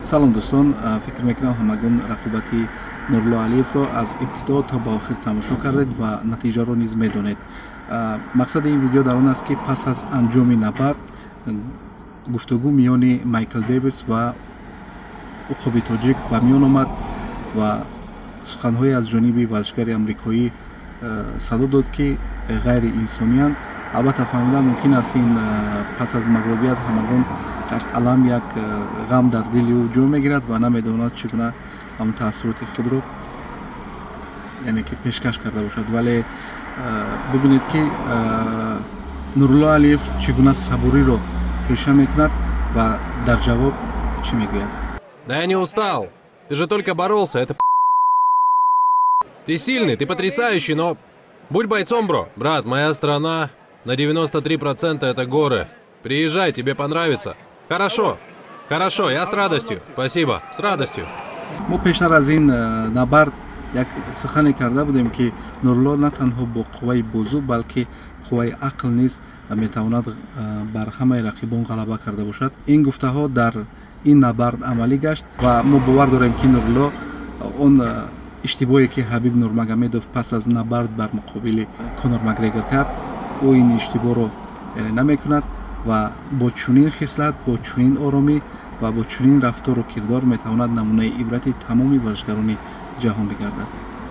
Салом, дӯстон. Фикр мекунам, ҳамагон рақобати Нурулло Алиевро аз ибтидо то ба охир тамошо кардед ва натиҷаро низ медонед. Мақсади ин видео дар он аст, ки пас аз анҷоми набард гуфтугӯ миёни Майкл Дэвис ва уқоби тоҷик ба миён омад ва суханҳое аз ҷониби варзишгари амрикоӣ садо дод, ки ғайриинсониянд. Албатта, фаҳмидан мумкин аст, ин пас аз мағлубият ҳамагон як алам, як ғам дар дили ӯ ҷой мегирад ва намедонад, чӣ гуна ҳамон таассуроти худро, яъне ки, пешкаш карда бошад. Вале бибинед, ки Нурулло Алиев чӣ гуна сабуриро пеша мекунад ва дар ҷавоб чӣ мегӯяд. Да я не устал. Ты же только боролся, это Ты сильный, ты потрясающий, но будь бойцом, бро. Брат, моя страна на 93% это горы. Приезжай, тебе понравится. Хорошо. Хорошо, я с радостью. Спасибо, с радостью. Мо пештар аз ин набард як сухане карда будем, ки Нурулло на танҳо бо қувваи бозу, балки қувваи ақл низ метавонад бар ҳамаи рақибон ғалаба карда бошад. Ин гуфтаҳо дар ин набард амалӣ гашт ва мо бовар дорем, ки Нурулло он иштибоҳе, ки Ҳабиб Нурмагомедов пас аз набард бар муқобили Конор Макгрегор кард, ӯ ин иштибоҳро, яъне, намекунад ва бо чунин хислат, бо чунин оромӣ ва бо чунин рафтору кирдор метавонад намунаи ибрати тамоми варзишгарони ҷаҳон бигардад.